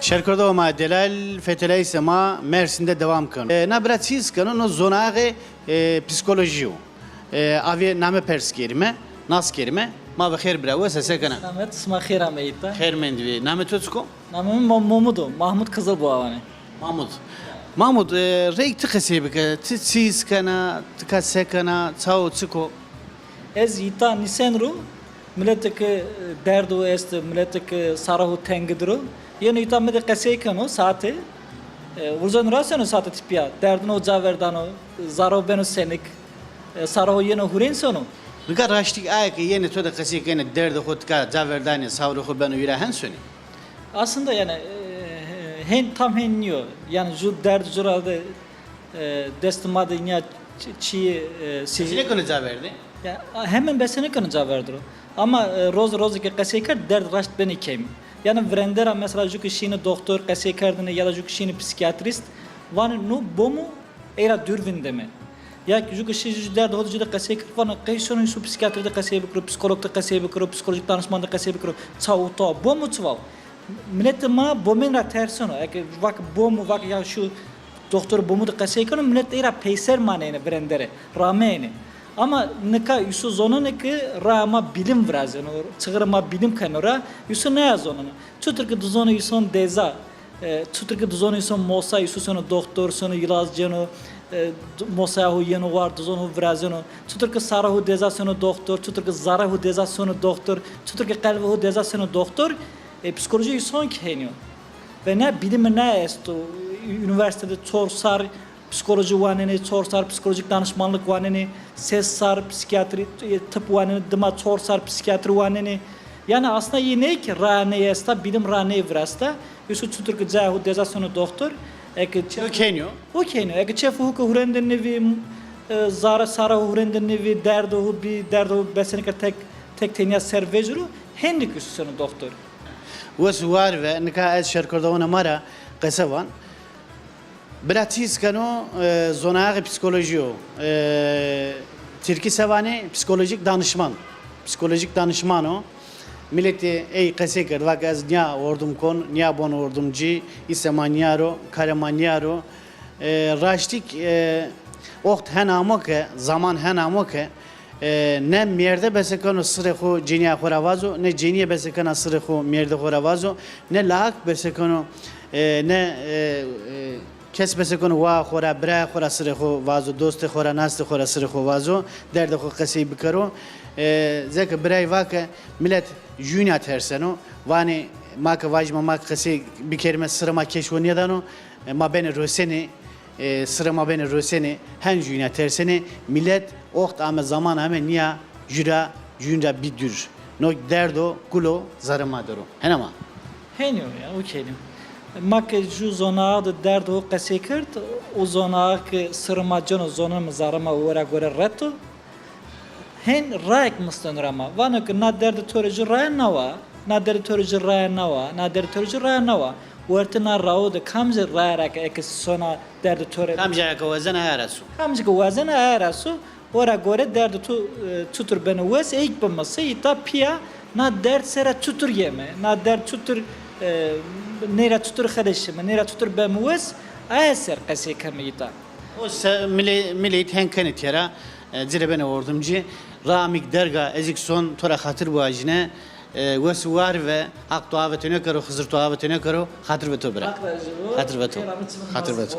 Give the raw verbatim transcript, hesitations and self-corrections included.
Şerkerdoxê ma delal, feteleyîsê ma Mersîn de dewam keno. E, na bira çî zî keno, no zonaxê, e, psîkolojî yo. E, avê name pers kerîme, nas kerîme. Ma bi xêr bira, wes a, se kena? Selamet, sima xêr ameyî ta. Xêr mendî bê. Namê to çik o? Namê mi Mo-, Momud o, Mahmud Kızılboğa vanê. Mahmud. Mahmud, e, reyk ti qesey bike, ti çî zî kena, ti ka se kena, ça o, çik o? Ez îta nîsen ro, miletê ke, e, derdo est, miletê ke sara ho tengî dir o. Yeno îta mi de qesey keno saete. E, urzeno ra seno saete tepîya. Derdino ca verdano, zaro beno senik, e, sara ho yeno hurên sono. Nika raştîk aye ke yenê to de qesey kenê, derdê xo tika ca verdanê, sawrê xo beno vîra, hen sonê? Aslında yani, e, hên, tam hên nîyo. Yani ju derd ju ra de, e, destê ma de nîya çi-, çîyê, e, sî- Bese nêkeno ca verdê? Ya, a, hemen bese nêkeno ca verdiro. Ama, e, roz rozê ke qesey kerd, derd raşt benê kêm. Yani virende ra mesela ju ke şînê doktor qesey kerdêne ya da ju ke şînê psîkiyatrîst, vanê no bomo ey ra dûr vindeme. Ya ju ke şî ju derdê ho de, ju de qesey kerd, vano qey sono îsu psîkiyatrî de qesey bikiro, psîkolog de qesey bikiro, psîkolojîk danişman de qesey bikiro. Ça o, ta bomo, çi va o? Miletê ma bomên ra terseno. Eke vake bomo, vake ya şu doktor bomo de qesey keno, milet ey ra peyser manenê, virende rê rameyêne. Ama nika îsu zonenê ke raya ma bîlim virazeno, çixirê ma bîlim keno ra, îsu naya zoneno. Çutir ke di zonê îson deza, e, çutir ke di zonê îson mosa, îsu sono doktor, sono îlaz ceno, e, d-, mosaya ho yeno war, di zonê ho virazeno. Çutir ke sara ho deza sono doktor, çutir ke zara ho deza sono doktor, çutir ke qelbê ho deza sono doktor, e, psîkolojî îson kî hênî yo. Ve ne bîlîme ne esto, unîversîte de çor sar psîkolojî wanenê, çor sar psîkolojîk danişmanlik wanenê, ses sar psîkiyatrî, e, tip wanenê, dima çor sar psîkiyatrî wanenê. Yanî aslında yê ney kî raya ney esta, bîlim ra ney virasta. Îsu çutir ke cayê ho deza sono doktor, eke çef- O kênî yo. O kênî yo. Eke çefê ho ke hurende nêvî, e, zara sara ho hurende nêvî, derdê ho bî, derdê ho besenêka tek, tek tenya ser veciro, hênî kî îsu sono doktor. Wes û war ve, nika ez şerkerdoxanê ma ra qese van. Bira çî zî keno, e, zonaxê psîkolojî yo. E, tirkî se vanê? Psîkolojîk danişman. Psîkolojîk danişman o. Miletî ey qesey kerd, vake ez nîya ordim kon, nîya bon ordimcî, îse ma nîya ro, karê ma nîya ro. E, raştîk, e, oxt hen amo ke, zaman hen amo ke, e, ne mêrde besekeno sirê xo cênîya xo ra vazo, ne cênîye besekena sirê xo mêrdê xo ra vazo, ne laik besekeno, e, ne, e, e, kes besekeno waa xo ra, biraya xo ra sirê xo vazo, dostê xo ra, nastê xo ra sirê xo vazo, derdê xo qesey bikero. E, zeke birayî vake milet jûyîna terseno, vanê ma ke vajîme, ma ke qesey bikerîme, sirê ma keş wo nêdano, e, ma benê rosenê, e, sirê ma benê rosenê, hen jûyîna tersenê, milet oxt ame, zaman ame, nîya jû ra, jûyîn ra bî dûr. No derdo kulo zarê ma der o. Hena ma. Hênî yo ya, o kênî yo. Ma ke ju zonaxî de derdê ho qesey kerd, o zonaxî ke sirê ma ceno zonê mi, zarê ma, o ra gore ret o. Hên rayêk misteno ra ma. Vano ke na derdê to rê jû raya nawa, na derdê to rê jû raya nawa, na derdê to rê jû raya nawa. Wertê na rawo de kamcî raya ra ke eke sona derdê to rê. Kamcî ke wazena aye ra so. Kamcî ke wazena aye ra so. O ra gore derdê to, e, çutir beno wes, ey kî bimise, îta pîya na derd sera çutir yeme, na derd çutir, e, ney ra çutir xeleşîme, ney ra çutir beme wes, aye ser qesey keme îta. O se-, milê-, mileyît hen kenê têra, e, ci rê benê ordimcî. Ra mi kî derga, ez kî son to ra xatir biwajîne. E, wes û war ve, Haq to awe tenê kero, Xizir to awe tenê kero, xatir ve to bira. Haq razî bo. Xatir ve to. Xatir ve to.